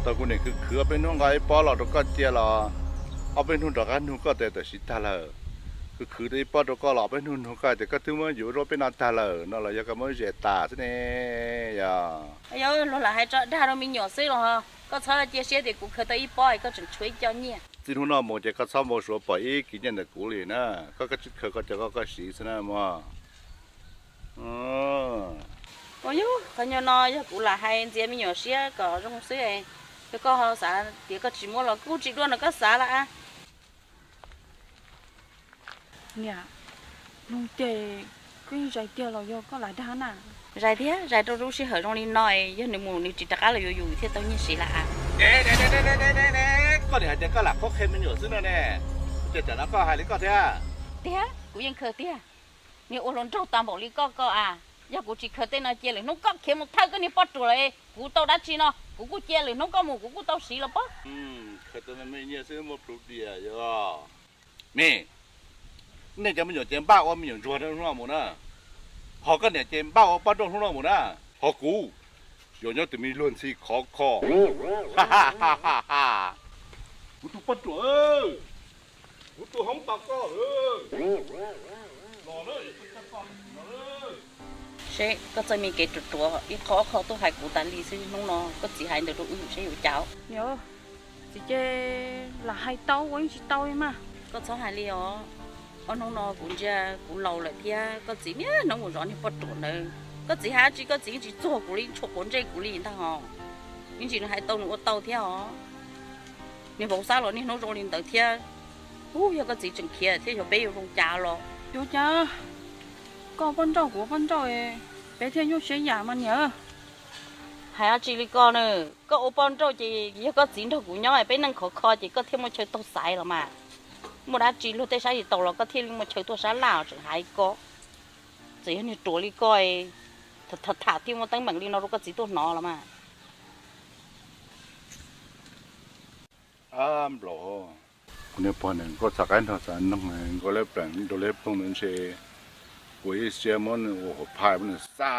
Tau kuv niam khwv khwv ob peb hnub nqa ib pob los rau koj cia los ob peb hnub rov qab nug koj tias tam sim tag lawm. Khwv khwv tau ib pob rau koj los ob peb hnub nug koj tias koj twb muab yuav ua peb no tag lawm no los yog koj muab zes tas xwb ne yog? Yog luag lam hais tso dag rau me nyuam xwb los koj txhob cia siab tias kuv khwv tau ib pob es koj tseem tshuav ib co nyiaj. Txij hnub no mus ces koj txhob npau suav pom ib kis nyiaj ntawm kuv li na. Koj koj tsis khwv koj cov koj koj siv xwb na mog. Ua yog qhov nyuag no yog kuv lam hais ntxias me nyuam siab kom zoo xwb, yog koj xav tias koj tsis muab los kuj tsis dua no koj xav lawm. Niam, nug tiag, koj yeej zais tiag los yog koj lam dag na? Zais thiab, zais rau lub sij hawm zoo li no, yog nws mus nws tsis rov qab los yuav yus thiaj tau nyiaj siv lawm. Koj niam hais tias koj lam qhuab qhia me nyuam xwb no ne, ces tam no koj hais li koj thiab. Tiag, kuv yeej khaws tiag. Niag ua hluas nraug tas npaum li koj koj a, yog kuv tsis khaws tej no cia lwm hnub koj khiav mus thawj koj niag poj ruam lawm, kuv tau dab tsi no kuv kuj cia lwm hnub koj mus kuv kuj tau siv los pob. Khaws tau me me nyiaj xwb muaj plhus diam yog. Me, nej cov me nyuam ces npaj ua me nyuam ntsuag hnub no mus na, ho koj niam ces npaj ua poj nrauj hnub no mus na, ho kuv yuav nyob tus me luag ntxhi khov kho. Kuv tus poj ruam, kuv tus hoob tos koj. Seb koj txawj me kev ruam ruam ib qho ob qho tuaj hais kuv tas li xwb, hnub no koj txiv hais ntawd rau wb seb yuav cas. Niam, txiv ces lam hais tau ua yeej tsis tau li mas. Koj txhob hais li os. Ob hnub no kuv ntsia kuv laus lawm thiab koj txiv niaj hnub mus zov niag poj ruam ntawd. Koj txiv hais dab tsi koj txiv yeej tsis txuag kuv li, tsis tshua quav ntsej kuv li ntag hos. Ib ntsis nws hais tau nws ua tau thiab os. Niag vauv Xab los niaj hnub zoo li ntawd thiab. Ub, yog koj txiv tseem khiav thiab yog peb yuav zoo cas los? Yuav cas, koj poj nrauj kuv poj nrauj, peb thiaj nyuaj siab yam mas niam. Hais dab tsi li koj na, koj ua poj nrauj ces yog koj txiv nrog kuv nyob peb neej khov kho ces koj thiaj muaj chaw taug xaiv los mas. Muaj dab tsi luag tej sab yim taus los koj thiaj li muaj chaw tuaj sab laj tseem hais koj. Txawm yog niag ruam li koj, tham tham thiaj muaj teeb meem li no rau koj txiv tuaj hnov los mas. Ab nplaum, kuv niag pog niam nkauj txhav qaib nrog txav noog nkaus lawv pleem nrog lawv ploog ntawd ntshe kuv ib siab muab nws ua huam phaj muab nws xa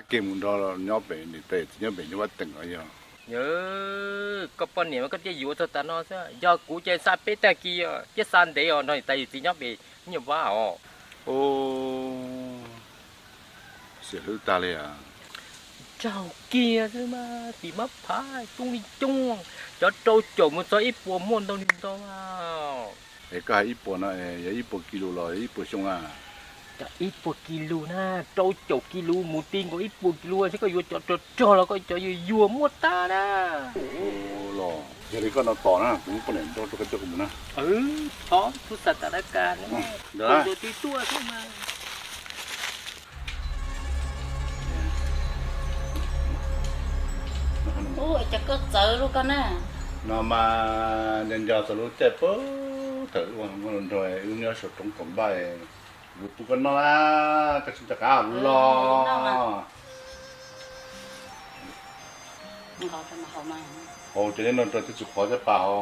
kiag mus nrog nyob pem niam tais txiv nyob pem nyob vaj teem os yog. Yog koj poj niam mas koj thiaj yuav txog tav no xwb, yog kuv ces xa peb tag kis thiab xa ntev os nrog niam tais txiv nyob pem nyuam vaj os. Xiam hlwb tag li as. Raug kiag xwb mas tim mab phab coob li coob, cov rau caum mus txog ib puas muaj ntau li ntau. Es koj hais ib puas no yog ib puas kis lus los yog ib puas xyoo a? Cov ib puas kis lus na, rau caum kis lus mus ti nkaus ib puas kis lus, seb koj yuav cov rog rog los koj cov yuag yuag muaj tag na. Los yog li koj no tos na, kuv muab poj niam nrog rau koj coj kuv mus na. Thov txhob xa tas lab kas na, tus tuaj xwb mas. Ub, cas koj txawv luaj koj na. No mas nco nco txog lub caij puag thaum ua nrog wb nyob saum roob kaum npaj, kuv pub koj noj na, koj tsis nco qab los. Haus cov no rau thiaj tsis qhuav caj pas ho.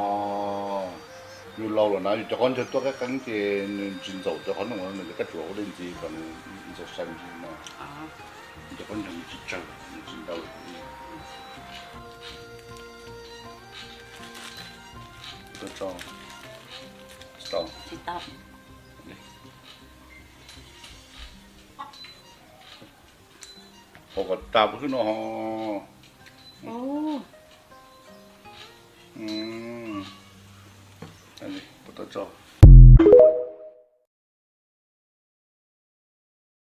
Yus laus lawm na, yus cov qaub ncaug tuaj qeeb qeeb ces nws tsis ntxaum cov qhov noom no, nws cov kab tsuas ua dej ntxiv kom nws ntxaus sai ntsis no. Cov qaub ncaug nws tsis tsawg, nws tsis ntau. Tuaj tso. Tsis tau. Tsis tau. Haus kom tas pub hwb no ho. Puas tau tso?